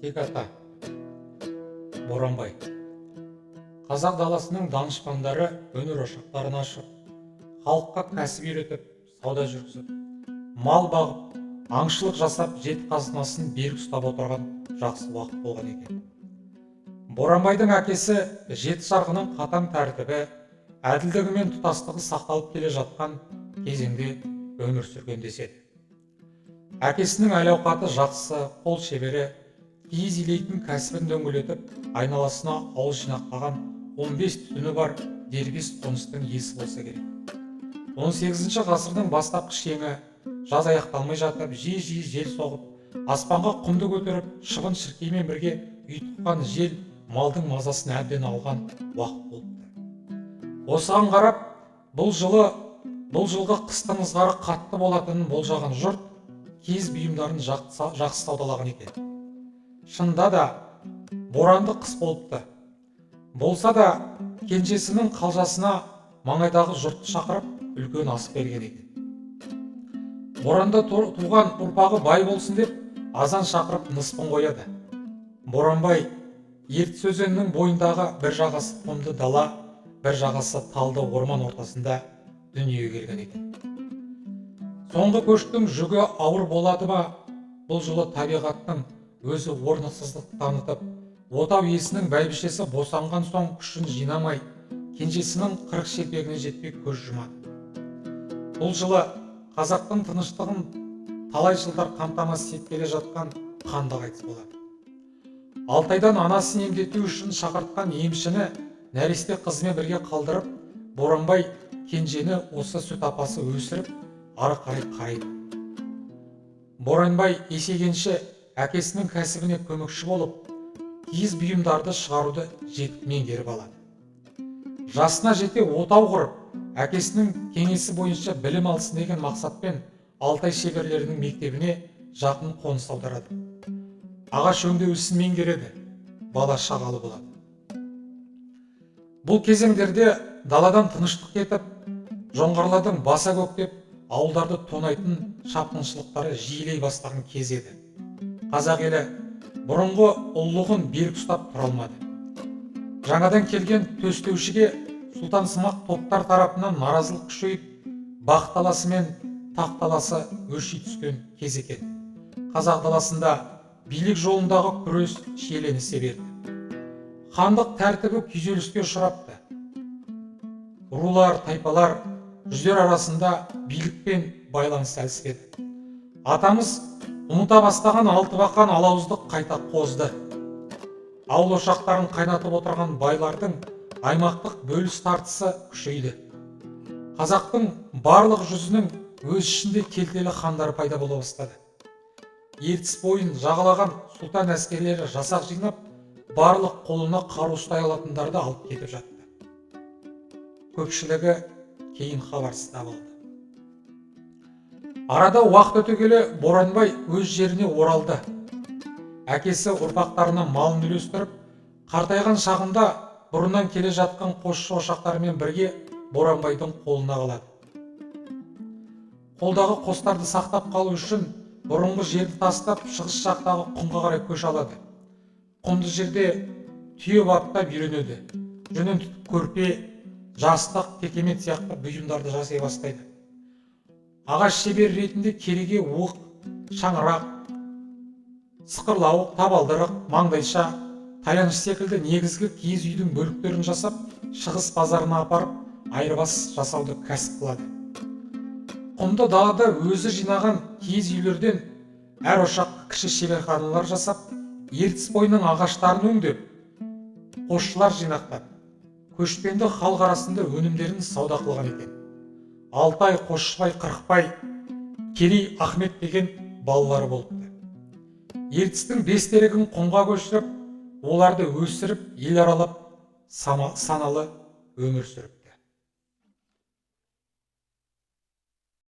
Тек ата Боранбай. Қазақ даласының данышпандары өнер ошақтарын ашып, халыққа кәсіп үйретіп, сауда жүргізіп, мал бағып, аңшылық жасап, жеті қазынасын берік ұстап отырған жақсы уақыт болған екен. Боранбайдың әкесі жеті жарғының қатаң тәртібі, әділдігі мен тұтастығы сақталып келе жатқан кезеңде өмір сүрген деседі. Әкесінің әл-ауқаты жақсы, қол шебері, киіз илейтін кәсібін дөңгелетіп, айналасына ауыл жинақтаған 15 түтіні бар дербес қоныстың иесі болса керек. 18 ғасырдың бастапқы шеңі, жаз аяқталмай жатып, жиі-жиі жел соғып, аспанға құмды көтеріп, шыбын-шіркеймен бірге ұйтқыған жел малдың мазасын әбден алған уақыт болыпты. Осыған қарап, бұл жылғы қыстың ызғары қатты болатынын болжаған жұрт киіз бұйымдарын жақсы саудалаған екен. Шынында да боранды қыс болыпты. Болса да кенжесінің қалжасына маңайдағы жұртты шақырып, үлкен ас берген екен. Боранда туған ұрпағы бай болсын деп азан шақырып ныспын қояды. Боранбай Ертіс өзенінің бойындағы бір жағасы құмды дала, бір жағасы талды орман ортасында дүниеге келген екен. Соңғы көштің жүгі ауыр болады ма, бұл жылы табиғаттың өзі орнықсыздық танытып, отау иесінің бәйбішесі босанған соң күшін жинамай, кенжесінің 40 шелпегіне жетпей көз жұмады. Бұл жылы қазақтың тыныштығын талай жылдар қамтамасыз етіп келе жатқан қанды қайтыс болады. Алтайдан анасын емдету үшін шақыртқан емшіні нәресте қызымен бірге қалдырып, Боранбай кенжені осы сүт апасы өсіріп, ары қарай қарайды. Боранбай есейгенше әкесінің кәсібіне көмекші болып, киіз бұйымдарды шығаруды жетік меңгеріп алады. Жасына жете отау құрып, әкесінің кеңесі бойынша білім алсын деген мақсатпен Алтай шеберлерінің мектебіне жақын қоныс аударады. Ағаш өңдеу ісін меңгереді, бала шағалы болады. Бұл кезеңдерде даладан тыныштық кетіп, жоңғарлардың баса көктеп, ауылдарды тонайтын шапқыншылықтары жиілей бастаған кез еді. Қазақ елі бұрынғы ұлылығын берік ұстап тұра алмады. Жаңадан келген төстеушіге сұлтансымақ топтар тарапынан наразылық күшейіп, бақ таласы мен тақ таласы өрши түскен кез екен. Қазақ даласында билік жолындағы күрес шиеленісе берді. Хандық тәртібі күйзеліске ұшырапты. Рулар, тайпалар, жүздер арасында билікпен байланыс әлсіреді. Атамыз ұмыта бастаған алтыбақан алауыздық қайта қозды. Ауыл ошақтарын қайнатып отырған байлардың аймақтық бөліс тартысы күшейді. Қазақтың барлық жүзінің өз ішінде келтелі хандары пайда бола бастады. Ертіс бойын жағалаған сұлтан әскерлері жасақ жинап, барлық қолына қару ұстай алатындарды алып кетіп жатты. Көпшілігі кейін хабарсыз табылды. Арада уақыт өте келе Боранбай өз жеріне оралды. Әкесі ұрпақтарына малын үлестіріп, қартайған шағында бұрыннан келе жатқан қосшы ошақтарымен бірге Боранбайдың қолына қалады. Қолдағы қостарды сақтап қалу үшін бұрынғы жерді тастап, шығыс жақтағы құмға қарай көш алады. Құмды жерде түйе баптап үйренеді. Жүнін түтіп көрпе, жастық, текемет сияқты бұйымдарды жасай бастайды. Ағаш шебері ретінде кереге, уық, шаңырақ, сықырлауық, табалдырық, маңдайша, таяныш секілді негізгі киіз үйдің бөліктерін жасап, шығыс базарына апарып, айырбас жасауды кәсіп қылады. Құмды далада өзі жинаған киіз үйлерден әр ошаққа кіші шеберханалар жасап, Ертіс бойының ағаштарын өңдеп, қосшылар жинақтап, көшпенді халық арасында өнімдерін сауда қылған екен. Алтай, Қосшыбай, Қырықбай, Керей, Ахмет деген балалары болыпты. Ертістің бес терегін құмға көшіріп, оларды өсіріп, ел аралап, саналы өмір сүріпті.